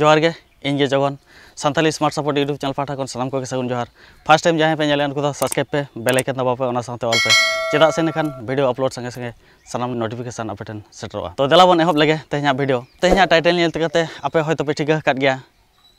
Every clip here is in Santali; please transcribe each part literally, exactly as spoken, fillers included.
ᱡᱚᱦᱟᱨ ᱜᱮ, ᱤᱧ ᱜᱮ Jogon. Santali Smart Support YouTube channel ᱯᱟᱦᱴᱟ ᱠᱷᱚᱱ ᱥᱟᱱᱟᱢ ᱠᱚᱜᱮ ᱥᱟᱹᱜᱩᱱ ᱡᱚᱦᱟᱨ᱾ First time ᱡᱟᱦᱟᱸᱭ ᱯᱮ ᱧᱮᱞᱮᱫ, ᱩᱱᱠᱩ ᱫᱚ subscribe ᱯᱮ, bell icon ᱫᱟᱵᱟᱣ ᱯᱮ, ᱚᱱᱟ ᱥᱟᱶᱛᱮ all ᱯᱮ, ᱪᱮᱫᱟᱜ ᱥᱮ ᱤᱱᱟᱹᱠᱷᱟᱱ video upload ᱥᱚᱸᱜᱮ ᱥᱚᱸᱜᱮ ᱥᱟᱱᱟᱢ notification ᱟᱯᱮ ᱴᱷᱮᱱ ᱥᱮᱴᱮᱨᱚᱜᱼᱟ᱾ ᱛᱚ ᱫᱮᱞᱟ ᱵᱚᱱ ᱮᱦᱚᱵ ᱞᱮᱜᱮ ᱛᱮᱦᱮᱧᱟᱜ video᱾ ᱛᱮᱦᱮᱧᱟᱜ title ᱧᱮᱞ ᱠᱟᱛᱮ ᱟᱯᱮ ᱦᱚᱭᱛᱳ ᱯᱮ ᱴᱷᱤᱠᱟᱹ ᱟᱠᱟᱫ ᱜᱮᱭᱟ,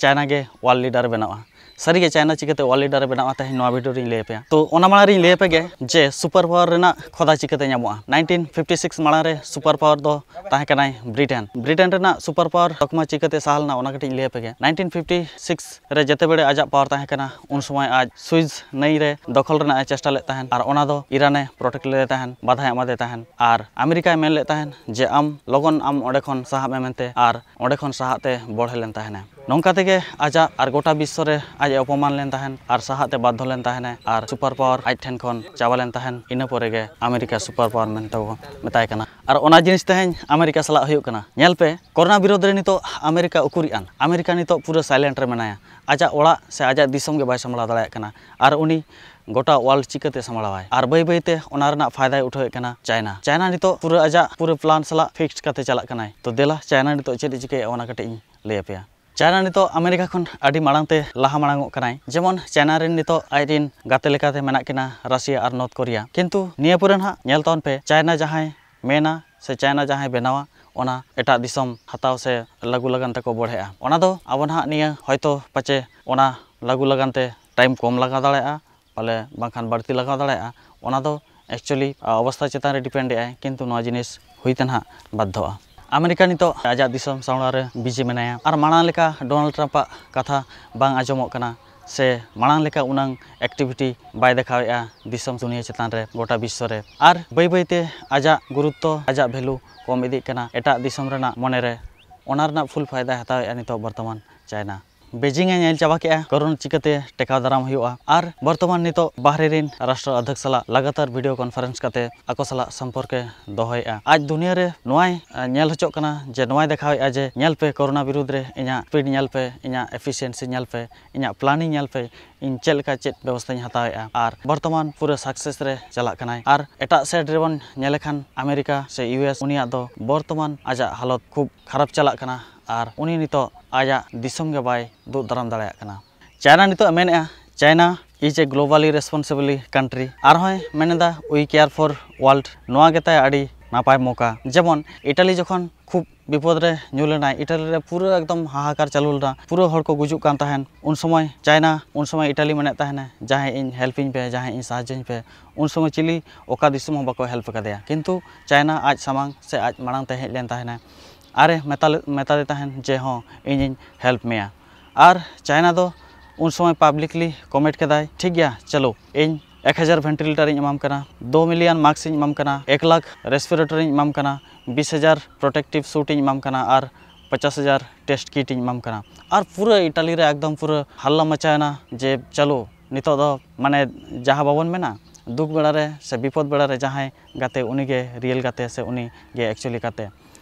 ᱪᱟᱭᱱᱟ ᱜᱮ world leader ᱵᱮᱱᱟᱣᱟ᱾ ᱥᱟᱹᱨᱤᱜᱮ ᱪᱟᱭᱱᱟ ᱪᱤᱠᱟᱹᱛᱮ world leader ᱵᱮᱱᱟᱣᱟ, ᱛᱮᱦᱮᱧ ᱱᱚᱣᱟ video ᱨᱤᱧ ᱞᱟᱹᱭ ᱟᱯᱮᱭᱟ᱾ ᱛᱚ ᱚᱱᱟ ᱢᱟᱲᱟᱝ ᱨᱤᱧ ᱞᱟᱹᱭ ᱟᱯᱮ ᱜᱮ ᱡᱮ super power ᱨᱮᱱᱟᱜ ᱠᱷᱚᱫᱟ ᱪᱤᱠᱟᱹᱛᱮ ᱧᱟᱢᱚᱜᱼᱟ᱾ Nineteen fifty six ᱢᱟᱲᱟᱝ ᱨᱮ super power ᱫᱚ ᱛᱟᱦᱮᱸ ᱠᱟᱱᱟᱭ ᱵᱨᱤᱴᱮᱱ᱾ ᱵᱨᱤᱴᱮᱱ ᱨᱮᱱᱟᱜ super power ᱛᱚᱠᱢᱟ ᱪᱤᱠᱟᱹᱛᱮ ᱥᱟᱦᱟ ᱞᱮᱱᱟ, ᱚᱱᱟ ᱠᱟᱹᱴᱤᱡ ᱤᱧ ᱞᱟᱹᱭ ᱟᱯᱮ ᱜᱮ᱾ Nineteen fifty six ᱨᱮ ᱡᱮᱛᱮ ᱵᱮᱲᱮ ᱟᱡᱟᱜ power ᱛᱟᱦᱮᱸ ᱠᱟᱱᱟ, ᱩᱱ ᱥᱚᱢᱚᱭ ᱟᱡ ᱥᱩᱭᱤᱡᱽ ᱱᱟᱹᱭ ᱨᱮ ᱫᱚᱠᱷᱚᱞ ᱨᱮᱱᱟᱜ ᱮ ᱪᱮᱥᱴᱟ ᱞᱮᱫ ᱛᱟᱦᱮᱸᱱ, ᱟᱨ ᱚᱱᱟ ᱫᱚ ᱤᱨᱟᱱᱮ protect ᱞᱮᱫᱮ ᱛᱟᱦᱮᱸᱱ, ᱵᱟᱫᱷᱟᱭ ᱮᱢᱟᱫᱮ ᱛᱟᱦᱮᱸᱱ᱾ ᱟᱨ ᱟᱢᱮᱨᱤᱠᱟᱭ ᱢᱮᱱ ᱞᱮᱫ ᱛᱟᱦᱮᱸᱱ ᱡᱮ ᱟᱢ ᱞᱚᱜᱚᱱ ᱟᱢ ᱚᱸᱰᱮ ᱠᱷᱚᱱ ᱥᱟᱦᱟᱜ ᱢᱮ ᱢᱮᱱᱛᱮ, ᱟᱨ ᱚᱸᱰᱮ ᱠᱷᱚᱱ ᱥᱟᱦᱟᱜ ᱛᱮ ᱵᱚᱲᱦᱮ ᱞᱮᱱ ᱛᱟᱦᱮᱸᱱᱟᱭ᱾ ᱱᱚᱝᱠᱟ ᱛᱮᱜᱮ ᱟᱡᱟᱜ ᱟᱨ ᱜᱚᱴᱟ ᱵᱤᱥᱥᱚ ᱨᱮ ᱟᱡ ᱮ ᱚᱯᱚᱢᱟᱱ ᱞᱮᱱ ᱛᱟᱦᱮᱸᱱ ᱟᱨ ᱥᱟᱦᱟᱜ ᱛᱮ ᱵᱟᱫᱽᱫᱷᱚ ᱞᱮᱱ ᱛᱟᱦᱮᱸᱱᱟᱭ ᱟᱨ super power ᱟᱡ ᱴᱷᱮᱱ ᱠᱷᱚᱱ ᱪᱟᱵᱟ ᱞᱮᱱ ᱛᱟᱦᱮᱸᱱ᱾ ᱤᱱᱟᱹ ᱯᱚᱨᱮ ᱜᱮ ᱟᱢᱮᱨᱤᱠᱟ super power ᱢᱮᱱᱛᱮ ᱠᱚ ᱢᱮᱛᱟᱭ ᱠᱟᱱᱟ᱾ ᱟᱨ ᱚᱱᱟ ᱡᱤᱱᱤᱥ ᱛᱮᱦᱮᱧ ᱟᱢᱮᱨᱤᱠᱟ ᱥᱟᱞᱟᱜ ᱦᱩᱭᱩᱜ ᱠᱟᱱᱟ᱾ ᱧᱮᱞ ᱯᱮ, ᱠᱳᱨᱳᱱᱟ ᱵᱤᱨᱳᱫᱷ ᱨᱮ ᱱᱤᱛᱚᱜ ᱟᱢᱮᱨᱤᱠᱟ ᱩᱠᱩᱨᱤᱡ ᱟᱱ? ᱟᱢᱮᱨᱤᱠᱟ ᱱᱤᱛᱚᱜ ᱯᱩᱨᱟᱹ silent ᱨᱮ ᱢᱮᱱᱟᱭᱟ᱾ ᱟᱡᱟᱜ ᱚᱲᱟᱜ ᱥᱮ ᱟᱡᱟᱜ ᱫᱤᱥᱚᱢ ᱜᱮ ᱵᱟᱭ ᱥᱟᱢᱵᱲᱟᱣ ᱫᱟᱲᱮᱭᱟᱜ ᱠᱟᱱᱟ᱾ ᱟᱨ ᱩᱱᱤ ᱜᱚᱴᱟ world ᱪᱤᱠᱟᱹᱛᱮ ᱥᱟᱢᱵᱲᱟᱣᱟᱭ? ᱟᱨ ᱵᱟᱹᱭ ᱵᱟᱹᱭ ᱛᱮ ᱚᱱᱟ ᱨᱮᱱᱟᱜ ᱯᱷᱟᱭᱫᱟᱭ ᱩᱴᱷᱟᱹᱣᱮᱫ ᱠᱟᱱᱟ ᱪᱟᱭᱱᱟ᱾ ᱪᱟᱭᱱᱟ ᱱᱤᱛᱚᱜ ᱯᱩᱨᱟᱹ ᱟᱡᱟᱜ ᱯᱩᱨᱟᱹ plan ᱥᱟᱞᱟᱜ fixed ᱠᱟᱛᱮ ᱪᱟᱞᱟᱜ ᱠᱟᱱᱟᱭ᱾ ᱛᱚ ᱫᱮᱞᱟ, ᱪᱟᱭᱱᱟ ᱱᱤᱛᱚᱜ ᱪᱮᱫ ᱮ ᱪᱤᱠᱟᱹᱭᱮᱫᱼᱟ, ᱚᱱᱟ ᱠᱟᱹᱴᱤᱡ ᱤᱧ ᱞᱟᱹᱭ ᱟᱯᱮᱭᱟ᱾ ᱪᱟᱭᱱᱟ ᱱᱤᱛᱚᱜ ᱟᱢᱮᱨᱤᱠᱟ ᱠᱷᱚᱱ ᱟᱹᱰᱤ ᱢᱟᱲᱟᱝ ᱛᱮ ᱞᱟᱦᱟ ᱢᱟᱲᱟᱝ ᱚᱜ ᱠᱟᱱᱟᱭ᱾ ᱡᱮᱢᱚᱱ ᱪᱟᱭᱱᱟ ᱨᱮᱱ ᱱᱤᱛᱚᱜ ᱟᱡ ᱨᱮᱱ ᱜᱟᱛᱮ ᱞᱮᱠᱟᱛᱮ ᱢᱮᱱᱟᱜ ᱠᱤᱱᱟ ᱨᱟᱥᱤᱭᱟ ᱟᱨ ᱱᱚᱨᱛᱷ ᱠᱳᱨᱤᱭᱟ᱾ ᱠᱤᱱᱛᱩ ᱱᱤᱭᱟᱹ ᱯᱚᱨᱮ ᱱᱟᱦᱟᱜ ᱧᱮᱞ ᱛᱟᱵᱚᱱ ᱯᱮ, ᱪᱟᱭᱱᱟ ᱡᱟᱦᱟᱸᱭ ᱢᱮᱱᱟ ᱥᱮ ᱪᱟᱭᱱᱟ ᱡᱟᱦᱟᱸᱭ ᱵᱮᱱᱟᱣᱟ, ᱚᱱᱟ ᱮᱴᱟᱜ ᱫᱤᱥᱚᱢ ᱦᱟᱛᱟᱣ ᱥᱮ ᱞᱟᱹᱜᱩ ᱞᱟᱜᱟᱱ ᱛᱮᱠᱚ ᱵᱚᱲᱦᱮᱜᱼᱟ᱾ ᱚᱱᱟ ᱫᱚ ᱟᱵᱚ ᱱᱟᱦᱟᱜ ᱱᱤᱭᱟᱹ ᱦᱚᱭᱛᱳ ᱯᱟᱪᱮ ᱚᱱᱟ ᱞᱟᱹᱜᱩ ᱞᱟᱜᱟᱱ ᱛᱮ time ᱠᱚᱢ ᱞᱟᱜᱟᱣ ᱫᱟᱲᱮᱭᱟᱜᱼᱟ, ᱯᱟᱞᱮ ᱵᱟᱝᱠᱷᱟᱱ ᱵᱟᱹᱲᱛᱤ ᱞᱟᱜᱟᱣ ᱫᱟᱲᱮᱭᱟᱜᱼᱟ᱾ ᱚᱱᱟ ᱫᱚ actually, ᱟ, ᱚᱵᱚᱥᱛᱷᱟ ᱪᱮᱛᱟᱱ ᱨᱮ depend ᱮᱫᱟᱭ, ᱠᱤᱱᱛᱩ ᱱᱚᱣᱟ ᱡᱤᱱᱤᱥ ᱦᱩᱭ ᱛᱮ ᱱᱟᱦᱟᱜ ᱵᱟᱫᱽᱫᱷᱚᱜᱼᱟ᱾ ᱟᱢᱮᱨᱤᱠᱟ ᱱᱤᱛᱚᱜ ᱟᱡᱟᱜ ᱫᱤᱥᱚᱢ ᱥᱟᱢᱲᱟᱣ ᱨᱮ busy ᱢᱮᱱᱟᱭᱟ, ᱟᱨ ᱢᱟᱲᱟᱝ ᱞᱮᱠᱟ ᱰᱳᱱᱟᱞᱰ ᱴᱨᱟᱢᱯᱟᱜ ᱠᱟᱛᱷᱟ ᱵᱟᱝ ᱟᱸᱡᱚᱢᱚᱜ ᱠᱟᱱᱟ, ᱥᱮ ᱢᱟᱲᱟᱝ ᱞᱮᱠᱟ ᱩᱱᱟᱹᱝ activity ᱵᱟᱭ ᱫᱮᱠᱷᱟᱣᱮᱫᱼᱟ ᱫᱤᱥᱚᱢ ᱫᱩᱱᱤᱭᱟᱹ ᱪᱮᱛᱟᱱ ᱨᱮ, ᱜᱚᱴᱟ ᱵᱤᱥᱥᱚ ᱨᱮ᱾ ᱟᱨ ᱵᱟᱹᱭ ᱵᱟᱹᱭ ᱛᱮ ᱟᱡᱟᱜ ᱜᱩᱨᱩᱛᱛᱚ, ᱟᱡᱟᱜ value ᱠᱚᱢ ᱤᱫᱤᱜ ᱠᱟᱱᱟ ᱮᱴᱟᱜ ᱫᱤᱥᱚᱢ ᱨᱮᱱᱟᱜ ᱢᱚᱱᱮ ᱨᱮ᱾ ᱚᱱᱟ ᱨᱮᱱᱟᱜ full ᱯᱷᱟᱭᱫᱟᱭ ᱦᱟᱛᱟᱣᱮᱫᱼᱟ ᱱᱤᱛᱚᱜ ᱵᱚᱨᱛᱚᱢᱟᱱ ᱪᱟᱭᱱᱟ᱾ ᱵᱮᱡᱤᱝ ᱮ ᱧᱮᱞ ᱪᱟᱵᱟ ᱠᱮᱫᱼᱟ ᱠᱳᱨᱳᱱᱟ ᱪᱤᱠᱟᱹᱛᱮ ᱴᱮᱠᱟᱣ ᱫᱟᱨᱟᱢ ᱦᱩᱭᱩᱜᱼᱟ, ᱟᱨ ᱵᱚᱨᱛᱚᱢᱟᱱ ᱱᱤᱛᱚᱜ ᱵᱟᱦᱨᱮ ᱨᱮᱱ ᱨᱟᱥᱴᱨᱚ ᱚᱫᱷᱭᱚᱠ ᱥᱟᱞᱟᱜ ᱞᱟᱜᱟᱛᱟᱨ video conference ᱠᱟᱛᱮ ᱟᱠᱚ ᱥᱟᱞᱟᱜ ᱥᱚᱢᱯᱚᱨᱠᱮ ᱫᱚᱦᱚᱭᱮᱫᱼᱟ᱾ ᱟᱡ ᱫᱩᱱᱤᱭᱟᱹ ᱨᱮ ᱱᱚᱣᱟᱭ, ᱟ, ᱧᱮᱞ ᱦᱚᱪᱚᱜ ᱠᱟᱱᱟ ᱡᱮ ᱱᱚᱣᱟᱭ ᱫᱮᱠᱷᱟᱣᱮᱫᱼᱟ ᱡᱮ, "ᱧᱮᱞ ᱯᱮ, ᱠᱳᱨᱳᱱᱟ ᱵᱤᱨᱩᱫᱽ ᱨᱮ ᱤᱧᱟᱹᱜ speed ᱧᱮᱞ ᱯᱮ, ᱤᱧᱟᱹᱜ efficiency ᱧᱮᱞ ᱯᱮ, ᱤᱧᱟᱹᱜ planning ᱧᱮᱞ ᱯᱮ, ᱤᱧ ᱪᱮᱫ ᱞᱮᱠᱟ ᱪᱮᱫ ᱵᱮᱵᱚᱥᱛᱷᱟᱧ ᱦᱟᱛᱟᱣᱮᱫᱼᱟ", ᱟᱨ ᱵᱚᱨᱛᱚᱢᱟᱱ ᱯᱩᱨᱟᱹ success ᱨᱮ ᱪᱟᱞᱟᱜ ᱠᱟᱱᱟᱭ᱾ ᱟᱨ ᱮᱴᱟᱜ side ᱨᱮᱵᱚᱱ ᱧᱮᱞ ᱞᱮᱠᱷᱟᱱ ᱟᱢᱮᱨᱤᱠᱟ ᱥᱮ U S, ᱩᱱᱤᱭᱟᱜ ᱫᱚ ᱵᱚᱨᱛᱚᱢᱟᱱ ᱟᱡᱟᱜ ᱦᱟᱞᱚᱛ ᱠᱷᱩᱵ ᱠᱷᱟᱨᱟᱯ ᱪᱟᱞᱟᱜ ᱠᱟᱱᱟ, ᱟᱨ ᱩᱱᱤ ᱱᱤᱛᱚᱜ ᱟᱡᱟᱜ ᱫᱤᱥᱚᱢ ᱜᱮ ᱵᱟᱭ ᱫᱩᱜ ᱫᱟᱨᱟᱢ ᱫᱟᱲᱮᱭᱟᱜ ᱠᱟᱱᱟ᱾ ᱪᱟᱭᱱᱟ ᱱᱤᱛᱚᱜ ᱮ ᱢᱮᱱᱮᱫᱼᱟ, China is a globally responsible country᱾ ᱟᱨᱦᱚᱸᱭ ᱢᱮᱱᱮᱫᱟ, We care for world᱾ ᱱᱚᱣᱟ ᱜᱮᱛᱟᱭ ᱟᱹᱰᱤ ᱱᱟᱯᱟᱭ ᱢᱚᱠᱟ᱾ ᱡᱮᱢᱚᱱ ᱤᱴᱟᱞᱤ ᱡᱚᱠᱷᱚᱱ ᱠᱷᱩᱵ ᱵᱤᱯᱚᱫ ᱨᱮ ᱧᱩᱨ ᱞᱮᱱᱟᱭ, ᱤᱴᱟᱞᱤ ᱨᱮ ᱯᱩᱨᱟᱹ ᱮᱠᱫᱚᱢ ᱦᱟᱦᱟᱠᱟᱨ ᱪᱟᱹᱞᱩ ᱞᱮᱱᱟ, ᱯᱩᱨᱟᱹ ᱦᱚᱲ ᱠᱚ ᱜᱩᱡᱩᱜ ᱠᱟᱱ ᱛᱟᱦᱮᱱ᱾ ᱩᱱ ᱥᱚᱢᱚᱭ ᱪᱟᱭᱱᱟ, ᱩᱱ ᱥᱚᱢᱚᱭ ᱤᱴᱟᱞᱤ ᱢᱮᱱᱮᱫ ᱛᱟᱦᱮᱱᱟ, ᱡᱟᱦᱟᱸᱭ ᱤᱧ help ᱤᱧ ᱯᱮ, ᱡᱟᱦᱟᱸᱭ ᱤᱧ ᱥᱟᱦᱟᱡᱽᱡᱚᱧ ᱯᱮ᱾ ᱩᱱ ᱥᱚᱢᱚᱭ ᱪᱤᱞᱤ ᱚᱠᱟ ᱫᱤᱥᱚᱢ ᱦᱚᱸ ᱵᱟᱠᱚ help ᱟᱠᱟᱫᱮᱭᱟ, ᱠᱤᱱᱛᱩ ᱪᱟᱭᱱᱟ ᱟᱡ ᱥᱟᱢᱟᱝ ᱥᱮ ᱟᱡ ᱢᱟᱲᱟᱝ ᱛᱮ ᱦᱮᱡ ᱞᱮᱱ ᱛᱟᱦᱮᱱᱟᱭ ᱟᱨᱮ ᱢᱮᱛᱟ ᱞᱮ-, ᱢᱮᱛᱟᱫᱮ ᱛᱟᱦᱮᱱ ᱡᱮ, "ᱦᱚᱸ, ᱤᱧᱤᱧ help ᱢᱮᱭᱟ᱾" ᱟᱨ ᱪᱟᱭᱱᱟ ᱫᱚ ᱩᱱ ᱥᱚᱢᱚᱭ publicly comment ᱠᱮᱫᱟᱭ, "ᱴᱷᱤᱠ ᱜᱮᱭᱟ, ᱪᱚᱞᱚ, ᱤᱧ ᱮᱠ ᱦᱟᱡᱟᱨ ventilator ᱤᱧ ᱮᱢᱟᱢ ᱠᱟᱱᱟ, ᱫᱩ million mask ᱤᱧ ᱮᱢᱟᱢ ᱠᱟᱱᱟ, ᱮᱠ ᱞᱟᱠᱷ respirator ᱤᱧ ᱮᱢᱟᱢ ᱠᱟᱱᱟ, ᱵᱤᱥ ᱦᱟᱡᱟᱨ protective suit ᱤᱧ ᱮᱢᱟᱢ ᱠᱟᱱᱟ ᱟᱨ ᱯᱚᱪᱟᱥ ᱦᱟᱡᱟᱨ test kit ᱤᱧ ᱮᱢᱟᱢ ᱠᱟᱱᱟ᱾" ᱟᱨ ᱯᱩᱨᱟᱹ ᱤᱴᱟᱞᱤ ᱨᱮ ᱮᱠᱫᱚᱢ ᱯᱩᱨᱟᱹ ᱦᱟᱞᱞᱟ ᱢᱟᱪᱟᱭᱮᱱᱟ ᱡᱮ, ᱪᱚᱞᱚ, ᱱᱤᱛᱚᱜ ᱫᱚ ᱢᱟᱱᱮ ᱡᱟᱦᱟᱸ ᱵᱟᱵᱚᱱ ᱢᱮᱱᱟ, ᱫᱩᱠ ᱵᱮᱲᱟ ᱨᱮ ᱥᱮ ᱵᱤᱯᱚᱫ ᱵᱮᱲᱟ ᱨᱮ ᱡᱟᱦᱟᱸᱭ ᱜᱟᱛᱮ, ᱩᱱᱤ ᱜᱮ real ᱜᱟᱛᱮ ᱥᱮ ᱩᱱᱤ ᱜᱮ actually ᱜᱟᱛᱮ᱾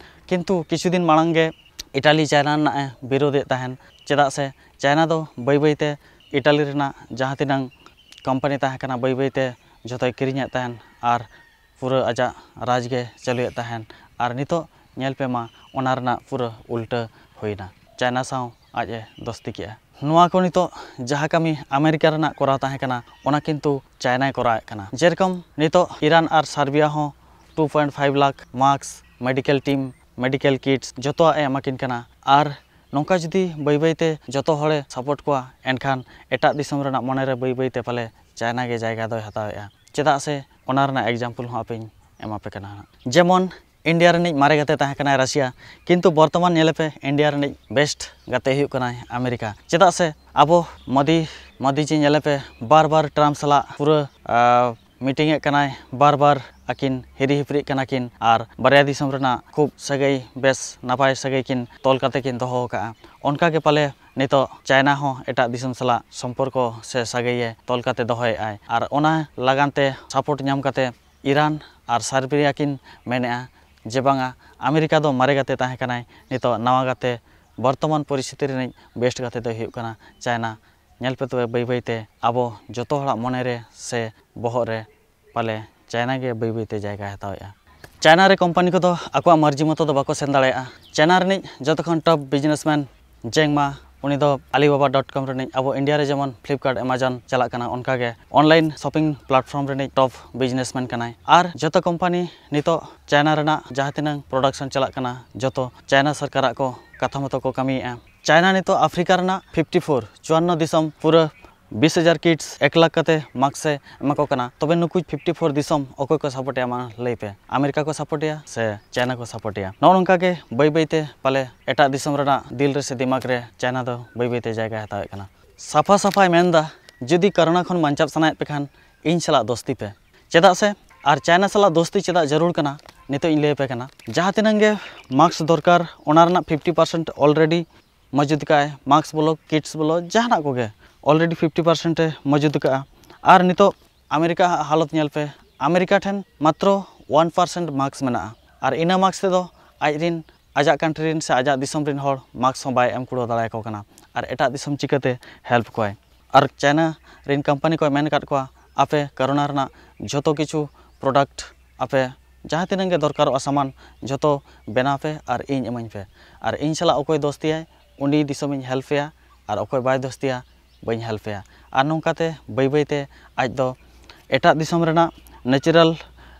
ᱠᱤᱱᱛᱩ ᱠᱤᱪᱷᱩ ᱫᱤᱱ ᱢᱟᱲᱟᱝ ᱜᱮ ᱤᱴᱟᱞᱤ ᱪᱟᱭᱱᱟ ᱨᱮᱱᱟᱜ ᱮ ᱵᱤᱨᱳᱫᱷᱮᱫ ᱛᱟᱦᱮᱱ, ᱪᱮᱫᱟᱜ ᱥᱮ ᱪᱟᱭᱱᱟ ᱫᱚ ᱵᱟᱹᱭ ᱵᱟᱹᱭ ᱛᱮ ᱤᱴᱟᱞᱤ ᱨᱮᱱᱟᱜ ᱡᱟᱦᱟᱸ ᱛᱤᱱᱟᱹᱝ company ᱛᱟᱦᱮᱸ ᱠᱟᱱᱟ, ᱵᱟᱹᱭ ᱵᱟᱹᱭ ᱛᱮ ᱡᱚᱛᱚᱭ ᱠᱤᱨᱤᱧᱮᱫ ᱛᱟᱦᱮᱱ ᱟᱨ ᱯᱩᱨᱟᱹ ᱟᱡᱟᱜ ᱨᱟᱡᱽ ᱜᱮ ᱪᱟᱹᱞᱩᱭᱮᱫ ᱛᱟᱦᱮᱱ᱾ ᱟᱨ ᱱᱤᱛᱚᱜ ᱧᱮᱞ ᱯᱮ ᱢᱟ, ᱚᱱᱟ ᱨᱮᱱᱟᱜ ᱯᱩᱨᱟᱹ ᱩᱞᱴᱟᱹ ᱦᱩᱭᱱᱟ, ᱪᱟᱭᱱᱟ ᱥᱟᱶ ᱟᱡ ᱮ ᱫᱳᱥᱛᱤ ᱠᱮᱜᱼᱟ᱾ ᱱᱚᱣᱟ ᱠᱚ ᱱᱤᱛᱚᱜ ᱡᱟᱦᱟᱸ ᱠᱟᱹᱢᱤ ᱟᱢᱮᱨᱤᱠᱟ ᱨᱮᱱᱟᱜ ᱠᱚᱨᱟᱣ ᱛᱟᱦᱮᱸ ᱠᱟᱱᱟ, ᱚᱱᱟ ᱠᱤᱱᱛᱩ ᱪᱟᱭᱱᱟᱭ ᱠᱚᱨᱟᱣᱮᱫ ᱠᱟᱱᱟ᱾ ᱡᱮᱨᱚᱠᱚᱢ ᱱᱤᱛᱚᱜ ᱤᱨᱟᱱ ᱟᱨ ᱥᱟᱨᱵᱤᱭᱟ ᱦᱚᱸ two point five lakh mask, medical team, medical kits ᱡᱚᱛᱚᱣᱟᱜ ᱮ ᱮᱢᱟ ᱠᱤᱱ ᱠᱟᱱᱟ᱾ ᱟᱨ ᱱᱚᱝᱠᱟ ᱡᱩᱫᱤ ᱵᱟᱹᱭ ᱵᱟᱹᱭ ᱛᱮ ᱡᱚᱛᱚ ᱦᱚᱲᱮ support ᱠᱚᱣᱟ, ᱮᱱᱠᱷᱟᱱ ᱮᱴᱟᱜ ᱫᱤᱥᱚᱢ ᱨᱮᱱᱟᱜ ᱢᱚᱱᱮ ᱨᱮ ᱵᱟᱹᱭ ᱵᱟᱹᱭ ᱛᱮ ᱯᱟᱞᱮ ᱪᱟᱭᱱᱟ ᱜᱮ ᱡᱟᱭᱜᱟ ᱫᱚᱭ ᱦᱟᱛᱟᱣᱮᱫᱼᱟ᱾ ᱪᱮᱫᱟᱜ ᱥᱮ ᱚᱱᱟ ᱨᱮᱱᱟᱜ example ᱦᱚᱸ ᱟᱯᱮᱧ ᱮᱢᱟ ᱯᱮ ᱠᱟᱱᱟ ᱦᱟᱸᱜ᱾ ᱡᱮᱢᱚᱱ ᱤᱱᱰᱤᱭᱟ ᱨᱤᱱᱤᱡ ᱢᱟᱨᱮ ᱜᱟᱛᱮ ᱛᱟᱦᱮᱸ ᱠᱟᱱᱟᱭ ᱨᱟᱥᱤᱭᱟ, ᱠᱤᱱᱛᱩ ᱵᱚᱨᱛᱚᱢᱟᱱ ᱧᱮᱞᱮ ᱯᱮ, ᱤᱱᱰᱤᱭᱟ ᱨᱤᱱᱤᱡ best ᱜᱟᱛᱮ ᱦᱩᱭᱩᱜ ᱠᱟᱱᱟᱭ ᱟᱢᱮᱨᱤᱠᱟ᱾ ᱪᱮᱫᱟᱜ ᱥᱮ ᱟᱵᱚ ᱢᱳᱫᱤ, ᱢᱳᱫᱤ ᱡᱤ ᱧᱮᱞᱮ ᱯᱮ, ᱵᱟᱨ ᱵᱟᱨ ᱴᱨᱟᱢᱯ ᱥᱟᱞᱟᱜ ᱯᱩᱨᱟᱹ, ᱟᱨ meeting ᱮᱫ ᱠᱟᱱᱟᱭ, ᱵᱟᱨ ᱵᱟᱨ ᱟᱹᱠᱤᱱ ᱦᱤᱨᱤ ᱦᱤᱯᱨᱤᱜ ᱠᱟᱱᱟ ᱠᱤᱱ ᱟᱨ ᱵᱟᱨᱭᱟ ᱫᱤᱥᱚᱢ ᱨᱮᱱᱟᱜ ᱠᱷᱩᱵ ᱥᱟᱹᱜᱟᱹᱭ, ᱵᱮᱥ ᱱᱟᱯᱟᱭ ᱥᱟᱹᱜᱟᱹᱭ ᱠᱤᱱ ᱛᱚᱞ ᱠᱟᱛᱮ ᱠᱤᱱ ᱫᱚᱦᱚ ᱟᱠᱟᱫᱼᱟ᱾ ᱚᱱᱠᱟ ᱜᱮ ᱯᱟᱞᱮ ᱱᱤᱛᱚᱜ ᱪᱟᱭᱱᱟ ᱦᱚᱸ ᱮᱴᱟᱜ ᱫᱤᱥᱚᱢ ᱥᱟᱞᱟᱜ ᱥᱚᱢᱯᱚᱨᱠᱚ ᱥᱮ ᱥᱟᱹᱜᱟᱹᱭᱮ ᱛᱚᱞ ᱠᱟᱛᱮ ᱫᱚᱦᱚᱭᱮᱫᱼᱟᱭ᱾ ᱟᱨ ᱚᱱᱟ ᱞᱟᱜᱟᱱ ᱛᱮ support ᱧᱟᱢ ᱠᱟᱛᱮ ᱤᱨᱟᱱ ᱟᱨ ᱥᱟᱨᱵᱤᱭᱟ ᱠᱤᱱ ᱢᱮᱱᱮᱫᱼᱟ ᱡᱮ ᱵᱟᱝᱟ, ᱟᱢᱮᱨᱤᱠᱟ ᱫᱚ ᱢᱟᱨᱮ ᱜᱟᱛᱮ ᱛᱟᱦᱮᱸ ᱠᱟᱱᱟᱭ, ᱱᱤᱛᱚᱜ ᱱᱟᱣᱟ ᱜᱟᱛᱮ, ᱵᱚᱨᱛᱚᱢᱟᱱ ᱯᱚᱨᱤᱥᱛᱷᱤᱛᱤ ᱨᱤᱱᱤᱡ best ᱜᱟᱛᱮ ᱫᱚᱭ ᱦᱩᱭᱩᱜ ᱠᱟᱱᱟ ᱪᱟᱭᱱᱟ᱾ ᱧᱮᱞ ᱯᱮ ᱛᱚᱵᱮ, ᱵᱟᱹᱭ ᱵᱟᱹᱭ ᱛᱮ ᱟᱵᱚ ᱡᱚᱛᱚ ᱦᱚᱲᱟᱜ ᱢᱚᱱᱮ ᱨᱮ ᱥᱮ ᱵᱚᱦᱚᱜ ᱨᱮ ᱯᱟᱞᱮ ᱪᱟᱭᱱᱟ ᱜᱮ ᱵᱟᱹᱭ ᱵᱟᱹᱭ ᱛᱮ ᱡᱟᱭᱜᱟᱭ ᱦᱟᱛᱟᱣᱮᱫᱼᱟ᱾ ᱪᱟᱭᱱᱟ ᱨᱮ company ᱠᱚᱫᱚ ᱟᱠᱚᱣᱟᱜ ᱢᱟᱹᱨᱡᱤ ᱢᱚᱛᱚ ᱫᱚ ᱵᱟᱠᱚ ᱥᱮᱱ ᱫᱟᱲᱮᱭᱟᱜᱼᱟ᱾ ᱪᱟᱭᱱᱟ ᱨᱤᱱᱤᱡ ᱡᱚᱛᱚ ᱠᱷᱚᱱ top businessman ᱡᱮᱝ ᱢᱟ, ᱩᱱᱤ ᱫᱚ ᱟᱞᱤᱵᱟᱵᱟ ᱰᱚᱴ ᱠᱚᱢ ᱨᱤᱱᱤᱡ, ᱟᱵᱚ ᱤᱱᱰᱤᱭᱟ ᱨᱮ ᱡᱮᱢᱚᱱ ᱯᱷᱞᱤᱯᱠᱟᱨᱴ, ᱮᱢᱟᱡᱚᱱ ᱪᱟᱞᱟᱜ ᱠᱟᱱᱟ, ᱚᱱᱠᱟ ᱜᱮ ᱚᱱᱞᱟᱭᱤᱱ ᱥᱚᱯᱤᱝ ᱯᱞᱟᱴᱯᱷᱚᱨᱢ ᱨᱤᱱᱤᱡ ᱴᱚᱯ ᱵᱤᱡᱽᱱᱮᱥᱢᱮᱱ ᱠᱟᱱᱟᱭ᱾ ᱟᱨ ᱡᱚᱛᱚ ᱠᱳᱢᱯᱟᱱᱤ ᱱᱤᱛᱚᱜ ᱪᱟᱭᱱᱟ ᱨᱮᱱᱟᱜ ᱡᱟᱦᱟᱸ ᱛᱤᱱᱟᱹᱝ ᱯᱨᱚᱰᱟᱠᱥᱚᱱ ᱪᱟᱞᱟᱜ ᱠᱟᱱᱟ, ᱡᱚᱛᱚ ᱪᱟᱭᱱᱟ ᱥᱚᱨᱠᱟᱨᱟᱜ ᱠᱚ ᱠᱟᱛᱷᱟ ᱢᱚᱛᱚ ᱠᱚ ᱠᱟᱹᱢᱤᱭᱮᱫᱼᱟ᱾ ᱪᱟᱭᱱᱟ ᱱᱤᱛᱚᱜ ᱟᱯᱷᱨᱤᱠᱟ ᱨᱮᱱᱟᱜ ᱯᱷᱤᱯᱴᱤ ᱯᱷᱳᱨ, ᱪᱩᱣᱟᱱᱱᱚ ᱫᱤᱥᱚᱢ, ᱯᱩᱨᱟᱹ ᱵᱤᱥ ᱦᱟᱡᱟᱨ ᱠᱤᱰᱥ, ᱮᱠ ᱞᱟᱠᱷ ᱠᱟᱛᱮ ᱢᱟᱨᱠᱥ ᱮ ᱮᱢᱟ ᱠᱚ ᱠᱟᱱᱟ᱾ ᱛᱚᱵᱮ ᱱᱩᱠᱩ ᱯᱷᱤᱯᱴᱤ ᱯᱷᱳᱨ ᱫᱤᱥᱚᱢ ᱚᱠᱚᱭ ᱠᱚ ᱥᱟᱯᱳᱨᱴᱮᱜᱼᱟ, ᱢᱟ ᱞᱟᱹᱭ ᱯᱮ? ᱟᱢᱮᱨᱤᱠᱟ ᱠᱚ ᱥᱟᱯᱳᱨᱴᱮᱜᱼᱟ ᱥᱮ ᱪᱟᱭᱱᱟ ᱠᱚ ᱥᱟᱯᱳᱨᱴᱮᱜᱼᱟ? ᱱᱚᱜᱼᱚ ᱱᱚᱝᱠᱟ ᱜᱮ ᱵᱟᱹᱭ ᱵᱟᱹᱭ ᱛᱮ ᱯᱟᱞᱮ ᱮᱴᱟᱜ ᱫᱤᱥᱚᱢ ᱨᱮᱱᱟᱜ ᱫᱤᱞ ᱨᱮ ᱥᱮ ᱫᱤᱢᱟᱜᱽ ᱨᱮ ᱪᱟᱭᱱᱟ ᱫᱚ ᱵᱟᱹᱭ ᱵᱟᱹᱭ ᱛᱮ ᱡᱟᱭᱜᱟᱭ ᱦᱟᱛᱟᱣᱮᱫ ᱠᱟᱱᱟ᱾ ᱥᱟᱯᱷᱟ ᱥᱟᱯᱷᱟᱭ ᱢᱮᱱᱫᱟ, ᱡᱩᱫᱤ ᱠᱳᱨᱳᱱᱟ ᱠᱷᱚᱱ ᱵᱟᱧᱪᱟᱣ ᱥᱟᱱᱟᱭᱮᱫ ᱯᱮ ᱠᱷᱟᱱ ᱤᱧ ᱥᱟᱞᱟᱜ ᱫᱳᱥᱛᱤ ᱯᱮ᱾ ᱪᱮᱫᱟᱜ ᱥᱮ ᱟᱨ ᱪᱟᱭᱱᱟ ᱥᱟᱞᱟᱜ ᱫᱳᱥᱛᱤ ᱪᱮᱫᱟᱜ ᱡᱟᱹᱨᱩᱲ ᱠᱟᱱᱟ, ᱱᱤᱛᱚᱜ ᱤᱧ ᱞᱟᱹᱭ ᱟᱯᱮ ᱠᱟᱱᱟ᱾ ᱡᱟᱦᱟᱸ ᱛᱤᱱᱟᱹᱝ ᱜᱮ ᱢᱟᱨᱠᱥ ᱫᱚᱨᱠᱟᱨ, ᱚᱱᱟ ᱨᱮᱱᱟᱜ ᱯᱷᱤᱯᱴᱤ ᱯᱟᱨᱥᱮᱱᱴ ᱚᱞᱨᱮᱰᱤ ᱢᱚᱡᱩᱫ ᱠᱟᱜᱼᱟᱭ᱾ ᱢᱟᱨᱠᱥ ᱵᱚᱞᱚ, ᱠᱤᱴᱥ ᱵᱚᱞᱚ, ᱡᱟᱦᱟᱱᱟᱜ ᱠᱚᱜᱮ ᱚᱞᱨᱮᱰᱤ ᱯᱷᱤᱯᱴᱤ ᱯᱟᱨᱥᱮᱱᱴ ᱮ ᱢᱚᱡᱩᱫ ᱠᱟᱜᱼᱟ᱾ ᱟᱨ ᱱᱤᱛᱚᱜ ᱟᱢᱮᱨᱤᱠᱟ ᱦᱟᱜ ᱦᱟᱞᱚᱛ ᱧᱮᱞ ᱯᱮ, ᱟᱢᱮᱨᱤᱠᱟ ᱴᱷᱮᱱ ᱢᱟᱛᱨᱚ ᱚᱣᱟᱱ ᱯᱟᱨᱥᱮᱱᱴ ᱢᱟᱨᱠᱥ ᱢᱮᱱᱟᱜᱼᱟ᱾ ᱟᱨ ᱤᱱᱟᱹ ᱢᱟᱨᱠᱥ ᱛᱮᱫᱚ ᱟᱡ ᱨᱤᱱ, ᱟᱡᱟᱜ ᱠᱟᱱᱴᱨᱤ ᱨᱤᱱ ᱥᱮ ᱟᱡᱟᱜ ᱫᱤᱥᱚᱢ ᱨᱤᱱ ᱦᱚᱲ ᱢᱟᱨᱠᱥ ᱦᱚᱸ ᱵᱟᱭ ᱮᱢ ᱠᱩᱲᱟᱹᱣ ᱫᱟᱲᱮᱭᱟᱠᱚ ᱠᱟᱱᱟ᱾ ᱟᱨ ᱮᱴᱟᱜ ᱫᱤᱥᱚᱢ ᱪᱤᱠᱟᱹᱛᱮ ᱦᱮᱞᱯ ᱠᱚᱣᱟᱭ? ᱟᱨ ᱪᱟᱭᱱᱟ ᱨᱤᱱ ᱠᱳᱢᱯᱟᱱᱤ ᱠᱚᱭ ᱢᱮᱱ ᱟᱠᱟᱫ ᱠᱚᱣᱟ, ᱟᱯᱮ ᱠᱳᱨᱳᱱᱟ ᱨᱮᱱᱟᱜ ᱡᱷᱚᱛᱚ ᱠᱤᱪᱷᱩ ᱯᱨᱚᱰᱟᱠᱴ ᱟᱯᱮ ᱡᱟᱦᱟᱸ ᱛᱤᱱᱟᱹᱜ ᱜᱮ ᱫᱚᱨᱠᱟᱨᱚᱜᱼᱟ ᱥᱟᱢᱟᱱ, ᱡᱷᱚᱛᱚ ᱵᱮᱱᱟᱣ ᱯᱮ ᱟᱨ ᱤᱧ ᱤᱢᱟᱹᱧ ᱯᱮ᱾ ᱟᱨ ᱤᱧ ᱥᱟᱞᱟᱜ ᱚᱠᱚᱭ ᱫᱳᱥᱛᱤᱭᱟᱭ, ᱩᱱᱤ ᱫᱤᱥᱚᱢᱤᱧ ᱦᱮᱞᱯᱮᱭᱟ, ᱟᱨ ᱚᱠᱚᱭ ᱵᱟᱭ ᱫᱳᱥᱛᱤᱭᱟ, ᱵᱟᱹᱧ ᱦᱮᱞᱯᱮᱭᱟ᱾ ᱟᱨ ᱱᱚᱝᱠᱟᱛᱮ ᱵᱟᱹᱭ ᱵᱟᱹᱭᱛᱮ ᱟᱡ ᱫᱚ ᱮᱴᱟᱜ ᱫᱤᱥᱚᱢ ᱨᱮᱱᱟᱜ ᱱᱮᱪᱟᱨᱟᱞ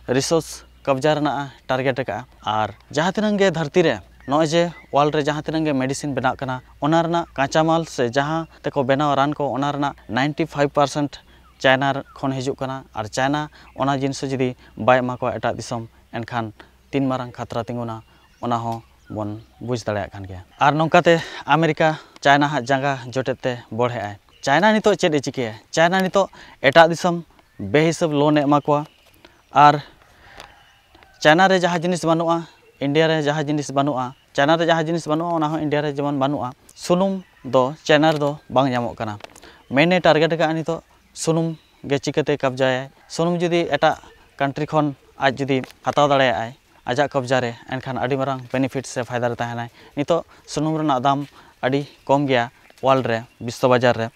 ᱨᱤᱥᱳᱨᱥ ᱠᱟᱵᱽᱡᱟ ᱨᱮᱱᱟᱜ ᱮ ᱴᱟᱨᱜᱮᱴ ᱟᱠᱟᱫᱼᱟ᱾ ᱟᱨ ᱡᱟᱦᱟᱸ ᱛᱤᱱᱟᱹᱜ ᱜᱮ ᱫᱷᱟᱹᱨᱛᱤ ᱨᱮ, ᱱᱚᱜᱼᱚᱭ ᱡᱮ ᱣᱟᱨᱞᱰ ᱨᱮ ᱡᱟᱦᱟᱸ ᱛᱤᱱᱟᱹᱜ ᱜᱮ ᱢᱮᱰᱤᱥᱤᱱ ᱵᱮᱱᱟᱜ ᱠᱟᱱᱟ, ᱚᱱᱟ ᱨᱮᱱᱟᱜ ᱠᱟᱸᱪᱟ ᱢᱟᱞ ᱥᱮ ᱡᱟᱦᱟᱸ ᱛᱮᱠᱚ ᱵᱮᱱᱟᱣᱟ ᱨᱟᱱ ᱠᱚ, ᱚᱱᱟ ᱨᱮᱱᱟᱜ ᱱᱟᱭᱤᱱᱴᱤ ᱯᱷᱟᱭᱤᱵᱷ ᱯᱟᱨᱥᱮᱱᱴ ᱪᱟᱭᱱᱟ ᱠᱷᱚᱱ ᱦᱤᱡᱩᱜ ᱠᱟᱱᱟ᱾ ᱟᱨ ᱪᱟᱭᱱᱟ ᱚᱱᱟ ᱡᱤᱱᱤᱥ ᱡᱩᱫᱤ ᱵᱟᱭ ᱮᱢᱟ ᱠᱚᱣᱟ ᱮᱴᱟᱜ ᱫᱤᱥᱚᱢ, ᱮᱱᱠᱷᱟᱱ ᱛᱤᱱ ᱢᱟᱨᱟᱝ ᱠᱷᱟᱛᱨᱟ ᱛᱤᱸᱜᱩᱱᱟ, ᱚᱱᱟ ᱦᱚᱸ ᱵᱚᱱ ᱵᱩᱡᱽ ᱫᱟᱲᱮᱭᱟᱜ ᱠᱟᱱ ᱜᱮᱭᱟ᱾ ᱟᱨ ᱱᱚᱝᱠᱟᱛᱮ ᱟᱢᱮᱨᱤᱠᱟ ᱪᱟᱭᱱᱟ ᱦᱟᱜ ᱡᱟᱸᱜᱟ ᱡᱚᱴᱮᱫ ᱛᱮ ᱵᱚᱲᱦᱮᱜᱼᱟᱭ᱾ ᱪᱟᱭᱱᱟ ᱱᱤᱛᱚᱜ ᱪᱮᱫ ᱮ ᱪᱤᱠᱟᱹᱭᱟ? ᱪᱟᱭᱱᱟ ᱱᱤᱛᱚᱜ ᱮᱴᱟᱜ ᱫᱤᱥᱚᱢ ᱵᱮᱦᱤᱥᱟᱹᱵ ᱞᱳᱱ ᱮ ᱮᱢᱟ ᱠᱚᱣᱟ᱾ ᱟᱨ ᱪᱟᱭᱱᱟ ᱨᱮ ᱡᱟᱦᱟᱸ ᱡᱤᱱᱤᱥ ᱵᱟᱹᱱᱩᱜᱼᱟ, ᱤᱱᱰᱤᱭᱟ ᱨᱮ ᱡᱟᱦᱟᱸ ᱡᱤᱱᱤᱥ ᱵᱟᱹᱱᱩᱜᱼᱟ, ᱪᱟᱭᱱᱟ ᱨᱮ ᱡᱟᱦᱟᱸ ᱡᱤᱱᱤᱥ ᱵᱟᱹᱱᱩᱜᱼᱟ, ᱚᱱᱟ ᱦᱚᱸ ᱤᱱᱰᱤᱭᱟ ᱨᱮ ᱡᱮᱢᱚᱱ ᱵᱟᱹᱱᱩᱜᱼᱟ᱾ ᱥᱩᱱᱩᱢ ᱫᱚ ᱪᱟᱭᱱᱟ ᱨᱮᱫᱚ ᱵᱟᱝ ᱧᱟᱢᱚᱜ ᱠᱟᱱᱟ᱾ ᱢᱮᱱ ᱮ ᱴᱟᱨᱜᱮᱴ ᱟᱠᱟᱫᱼᱟ ᱱᱤᱛᱚᱜ ᱥᱩᱱᱩᱢ ᱜᱮ ᱪᱤᱠᱟᱹᱛᱮ ᱠᱟᱵᱽᱡᱟᱭᱟᱭ᱾ ᱥᱩᱱᱩᱢ ᱡᱩᱫᱤ ᱮᱴᱟᱜ ᱠᱟᱱᱴᱨᱤ ᱠᱷᱚᱱ ᱟᱡ ᱡᱩᱫᱤ ᱦᱟᱛᱟᱣ ᱫᱟᱲᱮᱭᱟᱜᱼᱟᱭ ᱟᱡᱟᱜ ᱠᱟᱵᱽᱡᱟ ᱨᱮ, ᱮᱱᱠᱷᱟᱱ ᱟᱹᱰᱤ ᱢᱟᱨᱟᱝ ᱵᱮᱱᱤᱯᱷᱤᱴ ᱥᱮ ᱯᱷᱟᱭᱫᱟ ᱨᱮ ᱛᱟᱦᱮᱱᱟᱭ᱾ ᱱᱤᱛᱚᱜ ᱥᱩᱱᱩᱢ ᱨᱮᱱᱟᱜ ᱫᱟᱢ ᱟᱹᱰᱤ ᱠᱚᱢ ᱜᱮᱭᱟ ᱣᱟᱨᱞᱰ ᱨᱮ, ᱵᱤᱥᱥᱚ ᱵᱟᱡᱟᱨ ᱨᱮ᱾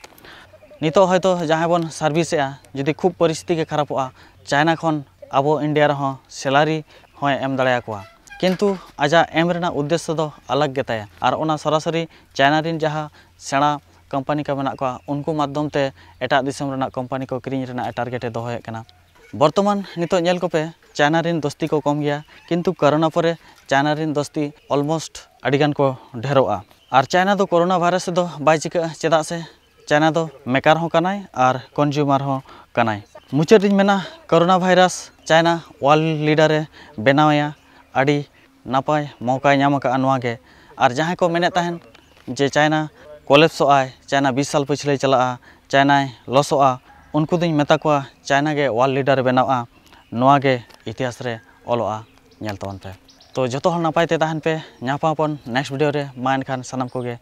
ᱱᱤᱛᱚᱜ ᱦᱚᱭᱛᱳ ᱡᱟᱦᱟᱸᱭ ᱵᱚᱱ ᱥᱟᱨᱵᱷᱤᱥᱮᱜᱼᱟ, ᱡᱩᱫᱤ ᱠᱷᱩᱵ ᱯᱚᱨᱤᱥᱛᱷᱤᱛᱤ ᱜᱮ ᱠᱷᱟᱨᱟᱯᱚᱜᱼᱟ, ᱪᱟᱭᱱᱟ ᱠᱷᱚᱱ ᱟᱵᱚ ᱤᱱᱰᱤᱭᱟ ᱨᱮᱦᱚᱸ ᱥᱮᱞᱟᱨᱤ ᱦᱚᱸᱭ ᱮᱢ ᱫᱟᱲᱮᱭᱟᱠᱚᱣᱟ᱾ ᱠᱤᱱᱛᱩ ᱟᱡᱟᱜ ᱮᱢ ᱨᱮᱱᱟᱜ ᱩᱫᱽᱫᱮᱥᱥᱚ ᱫᱚ ᱟᱞᱟᱜᱽ ᱜᱮᱛᱟᱭᱟ, ᱟᱨ ᱚᱱᱟ ᱥᱚᱨᱟᱥᱚᱨᱤ ᱪᱟᱭᱱᱟ ᱨᱮᱱ ᱡᱟᱦᱟᱸ ᱥᱮᱬᱟ ᱠᱳᱢᱯᱟᱱᱤ ᱠᱚ ᱢᱮᱱᱟᱜ ᱠᱚᱣᱟ, ᱩᱱᱠᱩ ᱢᱟᱫᱽᱫᱷᱚᱢ ᱛᱮ ᱮᱴᱟᱜ ᱫᱤᱥᱚᱢ ᱨᱮᱱᱟᱜ ᱠᱳᱢᱯᱟᱱᱤ ᱠᱚ ᱠᱤᱨᱤᱧ ᱨᱮᱱᱟᱜ ᱮ ᱴᱟᱨᱜᱮᱴ ᱮ ᱫᱚᱦᱚᱭᱮᱫ ᱠᱟᱱᱟ᱾ ᱵᱚᱨᱛᱚᱢᱟᱱ ᱱᱤᱛᱚᱜ ᱧᱮᱞ ᱠᱚᱯᱮ, ᱪᱟᱭᱱᱟ ᱨᱮᱱ ᱫᱚᱥᱛᱤ ᱠᱚ ᱠᱚᱢ ᱜᱮᱭᱟ, ᱠᱤᱱᱛᱩ ᱠᱳᱨᱳᱱᱟ ᱯᱚᱨᱮ ᱪᱟᱭᱱᱟ ᱨᱮᱱ ᱫᱚᱥᱛᱤ ᱚᱞᱢᱳᱥᱴ ᱟᱹᱰᱤᱜᱟᱱ ᱠᱚ ᱰᱷᱮᱨᱚᱜᱼᱟ᱾ ᱟᱨ ᱪᱟᱭᱱᱟ ᱫᱚ ᱠᱳᱨᱳᱱᱟ ᱵᱷᱟᱭᱨᱟᱥ ᱨᱮᱫᱚ ᱵᱟᱭ ᱪᱤᱠᱟᱹᱜᱼᱟ, ᱪᱮᱫᱟᱜ ᱥᱮ ᱪᱟᱭᱱᱟ ᱫᱚ ᱢᱮᱠᱟᱨ ᱦᱚᱸ ᱠᱟᱱᱟᱭ ᱟᱨ ᱠᱚᱱᱡᱩᱢᱟᱨ ᱦᱚᱸ ᱠᱟᱱᱟᱭ᱾ ᱢᱩᱪᱟᱹᱫ ᱨᱤᱧ ᱢᱮᱱᱟ, corona virus China world leader ᱮ ᱵᱮᱱᱟᱣᱮᱭᱟ, ᱟᱹᱰᱤ ᱱᱟᱯᱟᱭ ᱢᱚᱣᱠᱟᱭ ᱧᱟᱢ ᱟᱠᱟᱫᱼᱟ ᱱᱚᱣᱟ ᱜᱮ᱾ ᱟᱨ ᱡᱟᱦᱟᱸᱭ ᱠᱚ ᱢᱮᱱᱮᱫ ᱛᱟᱦᱮᱱ ᱡᱮ ᱪᱟᱭᱱᱟ ᱠᱚᱞᱮᱯᱥᱚᱜᱼᱟᱭ, ᱪᱟᱭᱱᱟ ᱵᱤᱥ ᱥᱟᱞ ᱯᱟᱹᱪᱷᱞᱟᱹᱭ ᱪᱟᱞᱟᱜᱼᱟ, ᱪᱟᱭᱱᱟᱭ ᱞᱚᱥᱚᱜᱼᱟ, ᱩᱱᱠᱩ ᱫᱩᱧ ᱢᱮᱛᱟ ᱠᱚᱣᱟ, ᱪᱟᱭᱱᱟ ᱜᱮ ᱣᱟᱨᱞᱰ ᱞᱤᱰᱟᱨ ᱵᱮᱱᱟᱜᱼᱟ, ᱱᱚᱣᱟ ᱜᱮ ᱤᱛᱤᱦᱟᱥ ᱨᱮ ᱚᱞᱚᱜᱼᱟ, ᱧᱮᱞ ᱛᱟᱵᱚᱱ ᱯᱮ᱾ ᱛᱚ ᱡᱚᱛᱚ ᱦᱚᱲ ᱱᱟᱯᱟᱭ ᱛᱮ ᱛᱟᱦᱮᱱ ᱯᱮ, ᱧᱟᱯᱟᱢ ᱟᱵᱚᱱ ᱱᱮᱠᱥᱴ ᱵᱷᱤᱰᱤᱭᱳ ᱨᱮ᱾ ᱢᱟ ᱮᱱᱠᱷᱟᱱ ᱥᱟᱱᱟᱢ ᱠᱚᱜᱮ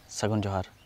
ᱥᱟᱹᱜᱩᱱ ᱡᱚᱦᱟᱨ᱾